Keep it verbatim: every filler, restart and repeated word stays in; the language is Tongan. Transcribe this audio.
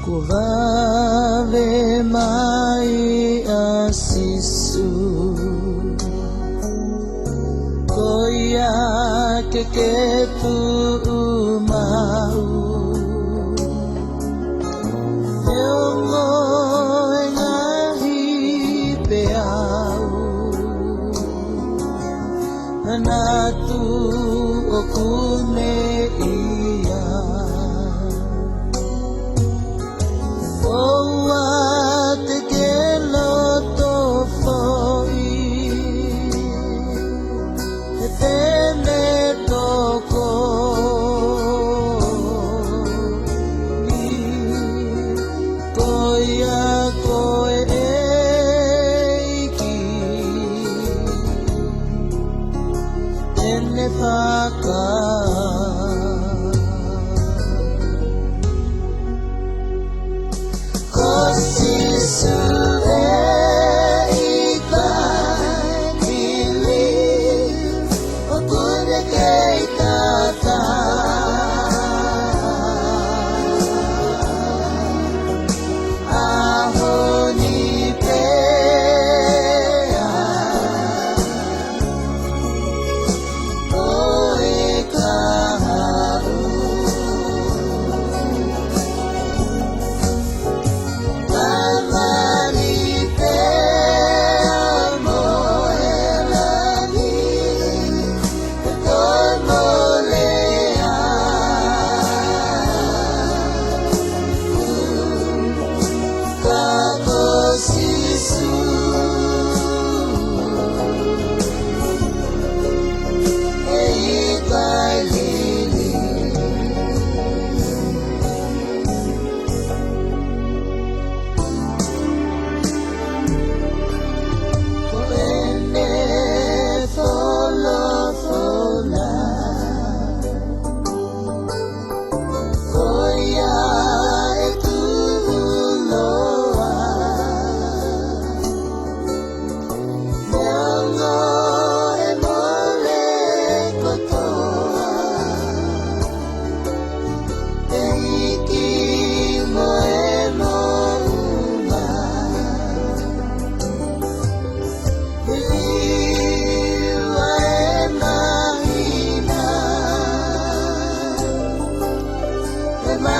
Vave mai ʻa Sīsū, ko ia ke ke tuʻu maʻu. He ongo e ngaahi peau, naʻa tuʻu ʻoku ne ʻia. ʻOua te ke loto foʻi, he te ne tokoni. Ko ia ko e ʻEiki, te ne faka. Ko Sīsū e ʻikai liliu, ʻoku ne kei tata. ʻAho ni pē ʻa ʻoe kahaʻu. Tamani pē ʻa mo e langi, ko mo lea. Ka ko Sīsū e ʻikai liliu. Ko ʻene folofola, ko ia ʻe tuʻuloa. Neongo e mole kotoa, ʻEiki mo e moʻunga, liliu ʻa e māhina, e mā